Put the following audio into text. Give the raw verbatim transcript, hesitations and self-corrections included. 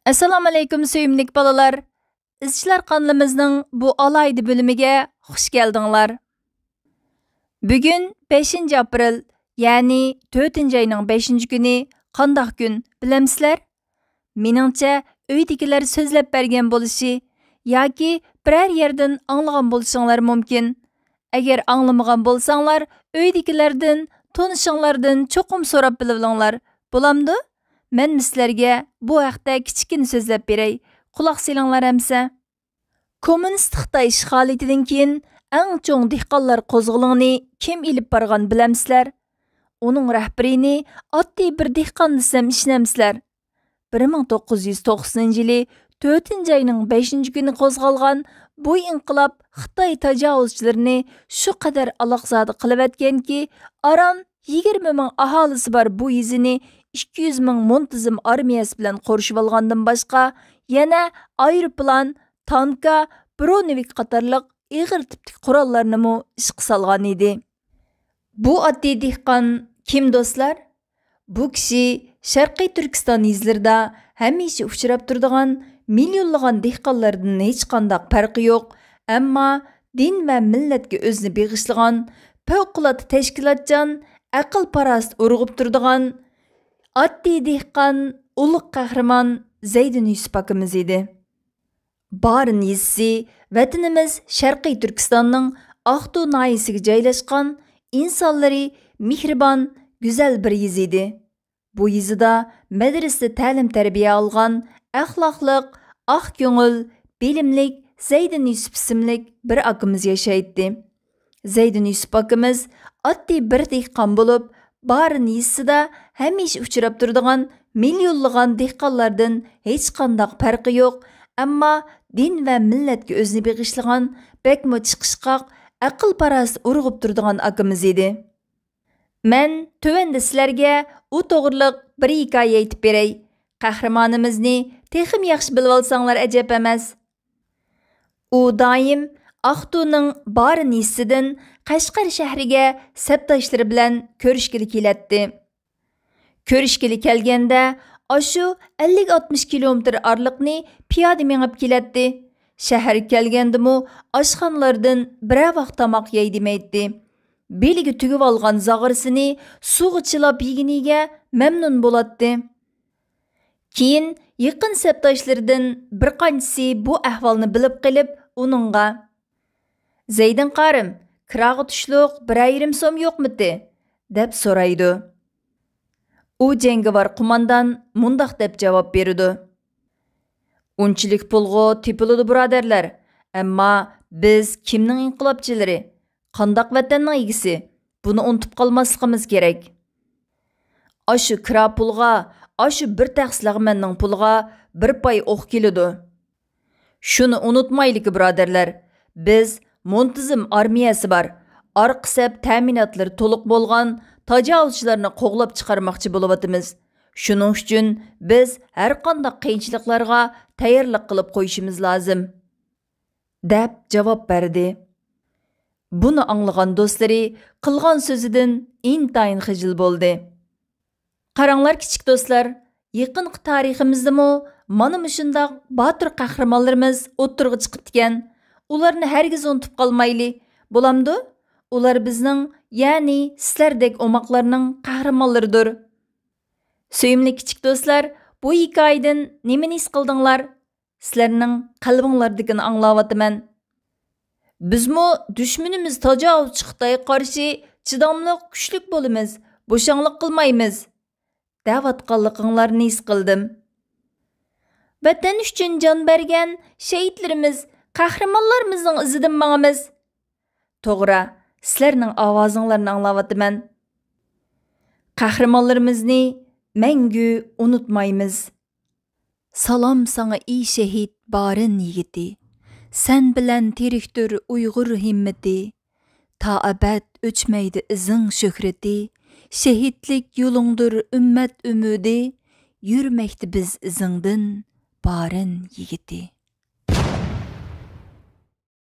ئەسسالامۇئەلەيكۇم، سۆيۈملۈك بالىلار! ئىزچىلار قانىلىمىزنىڭ بۇ ئالاھىدە بۆلۈمىگە خۇش كەلدىڭلار. بۈگۈن بەشىنچى ئاپرېل، يەنى تۆتىنچى ئاينىڭ بەشىنچى كۈنى قانداق كۈن، بىلەمسىلەر؟ مېنىڭچە، ئۆيدىكىلەر سۆزلەپ بەرگەن بولۇشى ياكى بىرەر يەردىن ئاڭلىغان بولۇشۇڭلار مۇمكىن. ئەگەر ئاڭلىمىغان بولساڭلار، ئۆيدىكىلەردىن، تونۇشۇڭلاردىن چوقۇم سوراپ بىلىۋېلىڭلار. بولامدۇ؟ مەنمۇ سىلەرگە بۇ ھەقتە كىچىككىنە سۆزلەپ بېرەي. قۇلاق سېلىڭلار ئەمسە. كوممۇنىست خىتاي ئىشغالىيىتىدىن كېيىن ئەڭ چوڭ دېھقانلار قوزغىلىڭىنى كىم ئېلىپ بارغان، بىلەمسىلەر؟ ئۇنىڭ رەھبىرىنى ئاددىي بىر دېھقان دېسەم، ئىشىنەمسىلەر؟ بىر مىڭ توققۇز يۈز توقسىنىنچى يىلى تۆتىنچى ئاينىڭ بەشىنچى كۈنى قوزغالغان بۇ ئىنقىلاب خىتاي تاجاۋۇزچىلىرىنى شۇ قەدەر ئالاقزادە قىلىۋەتكەنكى، ئاران يىگىرمە مىڭ ئاھالىسى بار بۇ يېزىنى ئىككى يۈز مىڭ مۇنتىزىم ئارمىيەسى بىلەن قورشىۋالغاندىن باشقا، يەنە ئايروپىلان، تانكا، برونېۋىك قاتارلىق ئېغىر تىپتىكى قوراللارنىمۇ ئىشقا سالغان ئىدى. بۇ ئاددىي دېھقان كىم، دوستلار؟ بۇ كىشى شەرقىي تۈركىستان يېزىلىرىدا ھەمىشە ئۇچراپ تۇرىدىغان مىليونلىغان دېھقانلاردىن ھېچقانداق پەرقى يوق، ئەمما دىن ۋە مىللەتكە ئۆزىنى بېغىشلىغان، پەۋقۇلئاددە تەشكىلاتچان، ئەقىل-پاراسىتى ئۇرغۇپ تۇرىدىغان ئاددىي دېھقان، ئۇلۇغ قەھرىمان زەيدىن يۈسۈپ ئاكىمىز ئىدى. بارىن يېزىسى ۋەتىنىمىز شەرقىي تۈركىستاننىڭ ئاقتۇ ناھىيەسىگە جايلاشقان، ئىنسانلىرى مېھرىبان، گۈزەل بىر يېزا ئىدى. بۇ يېزىدا مەدرىسىدە تەلىم-تەربىيە ئالغان، ئەخلاقلىق، ئاق كۆڭۈل، بىلىملىك زەيدىن يۈسۈپ ئىسىملىك بىر ئاكىمىز ياشايتتى. زەيدىن يۈسۈپ ئاكىمىز ئاددىي بىر دېھقان بولۇپ، بارىن يېزىسىدا ھەمىشە ئۇچراپ تۇرىدىغان مىليونلىغان دېھقانلاردىن ھېچقانداق پەرقى يوق، ئەمما دىن ۋە مىللەتكە ئۆزىنى بېغىشلىغان، بەكمۇ چىقىشقاق، ئەقىل-پاراسىتى ئۇرغۇپ تۇرىدىغان ئاكىمىز ئىدى. مەن تۆۋەندە سىلەرگە ئۇ توغرىلىق بىر ھېكايە ئېيتىپ بېرەي. قەھرىمانىمىزنى تېخىمۇ ياخشى بىلىۋالساڭلار ئەجەب ئەمەس. ئۇ دائىم ئاقتۇنىڭ بارىن يېزىسىدىن قەشقەر شەھىرىگە سەپداشلىرى بىلەن كۆرۈشكىلى كېلەتتى. كۆرۈشكىلى كەلگەندە، ئاشۇ ئەللىك ئاتمىش كىلومېتىر ئارىلىقنى پىيادە مېڭىپ كېلەتتى. شەھەرگە كەلگەندىمۇ ئاشخانىلاردىن بىرەر ۋاق تاماق يەي دېمەيتتى. بېلىگە تۈگۈۋالغان زاغرىسىنى سۇغا چىلاپ يېگىنىگە مەمنۇن بولاتتى. كېيىن يېقىن سەپداشلىرىدىن بىر قانچىسى بۇ ئەھۋالنى بىلىپ قېلىپ، ئۇنىڭغا، «زەيدىن قارىم، كىراغا تۇشلۇق بىرەر يېرىم سوم يوقمىتى؟» دەپ سورايدۇ. ئۇ جەڭگىۋار قوماندان مۇنداق دەپ جاۋاب بېرىدۇ: «ئۇنچىلىك پۇلغۇ تېپىلىدۇ، بۇرادەرلەر، ئەمما بىز كىمنىڭ ئىنقىلابچىلىرى، قانداق ۋەتەننىڭ ئىگىسى، بۇنى ئۇنتۇپ قالماسلىقىمىز كېرەك. ئاشۇ كىرا پۇلغا، ئاشۇ بىر تەخسە لەغمەننىڭ پۇلىغا بىر پاي ئوق كېلىدۇ. شۇنى ئۇنتۇمايلىكى، بۇرادەرلەر، بىز مۇنتىزىم ئارمىيەسى بار، ئارقا سەپ تەمىناتلىرى تولۇق بولغان تاجاۋۇزچىلارنى قوغلاپ چىقارماقچى بولۇۋاتىمىز. شۇنىڭ ئۈچۈن بىز ھەرقانداق قىيىنچىلىقلارغا تەييارلىق قىلىپ قويۇشىمىز لازىم.» دەپ جاۋاب بەردى. بۇنى ئاڭلىغان دوستلىرى قىلغان سۆزىدىن ئىنتايىن خىجىل بولدى. قاراڭلار، كىچىك دوستلار، يېقىنقى تارىخىمىزدىمۇ مانا مۇشۇنداق باتۇر قەھرىمانلىرىمىز ئوتتۇرىغا چىقىپتىكەن. ئۇلارنى ھەرگىز ئۇنتۇپ قالمايلى. بولامدۇ؟ ئۇلار بىزنىڭ، يەنى سىلەردەك ئوماقلارنىڭ قەھرىمانلىرىدۇر. سۆيۈملۈك كىچىك دوستلار، بۇ ھېكايىدىن نېمىنى ھېس قىلدىڭلار؟ سىلەرنىڭ قەلبىڭلاردىكىنى ئاڭلاۋاتىمەن. بىزمۇ دۈشمىنىمىز تاجاۋۇزچى خىتايغا قارشى چىداملىق، كۈچلۈك بولىمىز، بوشاڭلىق قىلمايمىز دەۋاتقانلىقىڭلارنى ھېس قىلدىم. ۋەتەن ئۈچۈن جان بەرگەن شېھىتلىرىمىز، قەھرىمانلىرىمىزنىڭ ئىزىدىن ماڭىمىز. توغرا، سىلەرنىڭ ئاۋازىڭلارنى ئاڭلاۋاتىمەن. قەھرىمانلىرىمىزنى مەڭگۈ ئۇنتۇمايمىز. سالام ساڭا، ئى شېھىت بارىن يىگىتى! سەن بىلەن تىرىكتۇر ئۇيغۇر ھىممىتى. تا ئەبەد ئۆچمەيدۇ ئىزىڭ شۆھرىتى. شېھىتلىك يولۇڭدۇر ئۈممەت ئۈمىدى. يۈرمەكتە بىز ئىزىڭدىن، بارىن يىگىتى.